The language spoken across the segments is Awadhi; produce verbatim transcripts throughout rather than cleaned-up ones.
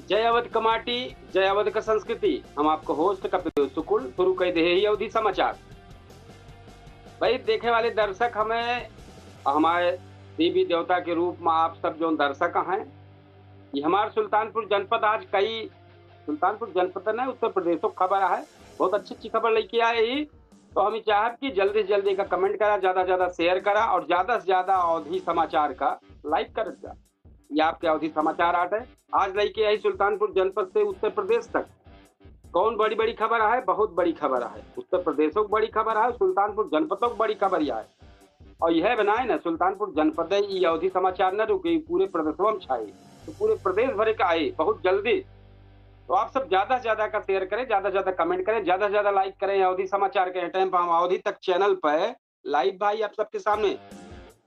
जय अवध क माटी, जय अवध क संस्कृति। हम आपको होस्ट कपिल सुकुल शुरू कर दे ही अवधी समाचार। भाई, देखे वाले दर्शक हमें, हमारे देवी देवता के रूप में आप सब जो दर्शक हैं, ये हमारे सुल्तानपुर जनपद आज कई, सुल्तानपुर जनपद नहीं, उत्तर प्रदेशों की खबर है, बहुत अच्छी अच्छी खबर लेके आए ही। तो हम ये चाहब कि जल्दी से जल्दी का कमेंट करा, ज्यादा से ज्यादा शेयर करा और ज्यादा से ज्यादा अवधी समाचार का लाइक करत जा। ये आपके अवधी समाचार आटे। आज लेके आई सुल्तानपुर जनपद से उत्तर प्रदेश तक। कौन बड़ी बड़ी खबर है? बहुत बड़ी खबर है। उत्तर प्रदेशों की बड़ी खबर है, सुल्तानपुर जनपदों की बड़ी खबर यह है। और यह बनाए ना, सुल्तानपुर जनपद है, ये अवधी समाचार न रुके, पूरे प्रदेशों में छाए, तो पूरे प्रदेश भर का आए बहुत जल्दी। तो आप सब ज्यादा से ज्यादा का शेयर करें, ज्यादा से ज्यादा कमेंट करें, ज्यादा से ज्यादा लाइक करें। अवधी समाचार के टाइम पर हम अवधी तक चैनल पर लाइव भाई आप सबके सामने।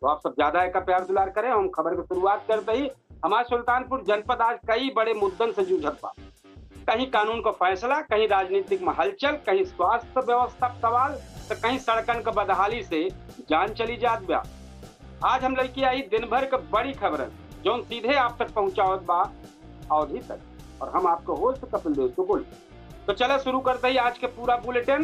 तो आप सब ज्यादा का प्यार दुलार करें। हम खबर की शुरुआत करते ही, हमारे सुल्तानपुर जनपद आज कई बड़े मुद्दन से जूझत बा। कहीं कानून का फैसला, कहीं राजनीतिक में हलचल, कहीं स्वास्थ्य व्यवस्था का सवाल, तो कहीं सड़कन का बदहाली से जान चली जात बा। आज हम लेके आई दिन भर के बड़ी खबरन, जौन सीधे आप तक पहुंचावत बा अवधी तक। और हम आपको होस्ट कपिल देव सुकुल। तो चला शुरू करते ही आज के पूरा बुलेटिन।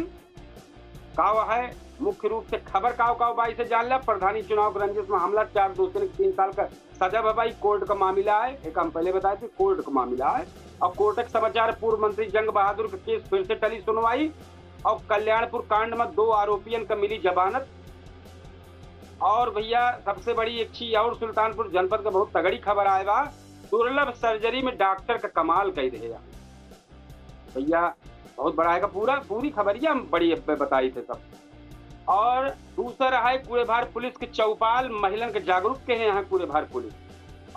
काव है मुख्य रूप से खबर काव काव बा, इसे जान ला। प्रधानी चुनाव के रंजिश में हमला, चार दोषियन के तीन साल का सजा भा भाई, कोर्ट का मामला है, एक हम पहले बताए थे, कोर्ट का मामला है। और कोर्ट के समाचार, पूर्व मंत्री जंग बहादुर के केस फिर से टली सुनवाई, और कल्याणपुर कांड में दो आरोपियन का मिली जमानत। और भैया, सबसे बड़ी एक चीज और सुल्तानपुर जनपद का बहुत तगड़ी खबर आए बा, दुर्लभ सर्जरी में डॉक्टर का कमाल कह दे भैया। बहुत बड़ा है का पूरा, पूरी खबरिया हम बड़ी अब बताई थे सब। और दूसरा है कुड़ेभार पुलिस के चौपाल, महिलन के जागरूक के हैं यहाँ कुड़ेभार पुलिस।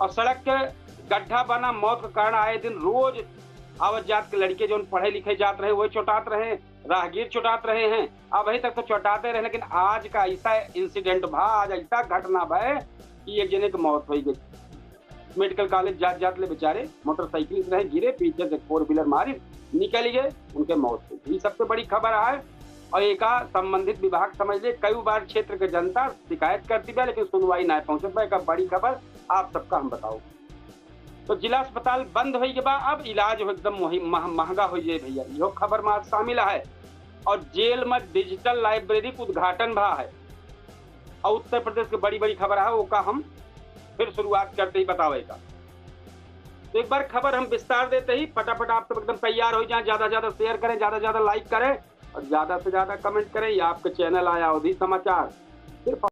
और सड़क के गड्ढा बना, मौत का कारण आए दिन रोज आवत जात के लड़के जौन पढ़े लिखे जात रहे, वही चोटात रहे, राहगीर चोटात रहे हैं। अबही तक तो चोटाते रहे, लेकिन आज का ऐसा इंसिडेंट भा, आज ऐसा घटना भय कि एक जने के मौत हो गई। मेडिकल कॉलेज जात जात ले बेचारे मोटरसाइकिल से रहे, गिरे, पीछे से फोर व्हीलर मारी, निकल गए, उनके मौत हो गई। ये सबसे बड़ी खबर है। और एका संबंधित विभाग समझ ले, कई बार क्षेत्र के जनता शिकायत करती बा, लेकिन सुनवाई ना पहुंचत बा। एका बड़ी खबर आप सबका हम बताओ। तो जिला अस्पताल बंद होई के बा, अब इलाज हो एकदम मोही-, मह-, महंगा हो जाए भैया, इहो खबर में आज शामिल है। और जेल में डिजिटल लाइब्रेरी के उद्घाटन भा है। और उत्तर प्रदेश के बड़ी बड़ी खबर है, ओका हम फिर शुरुआत करते ही बतावे का। तो एक बार खबर हम विस्तार देते ही फटाफट आप सब एकदम तैयार हो जाएं, ज्यादा से ज्यादा शेयर करें, ज्यादा से ज्यादा लाइक करें और ज्यादा से ज्यादा कमेंट करें। ये आपके चैनल आया अवधी समाचार, सिर्फ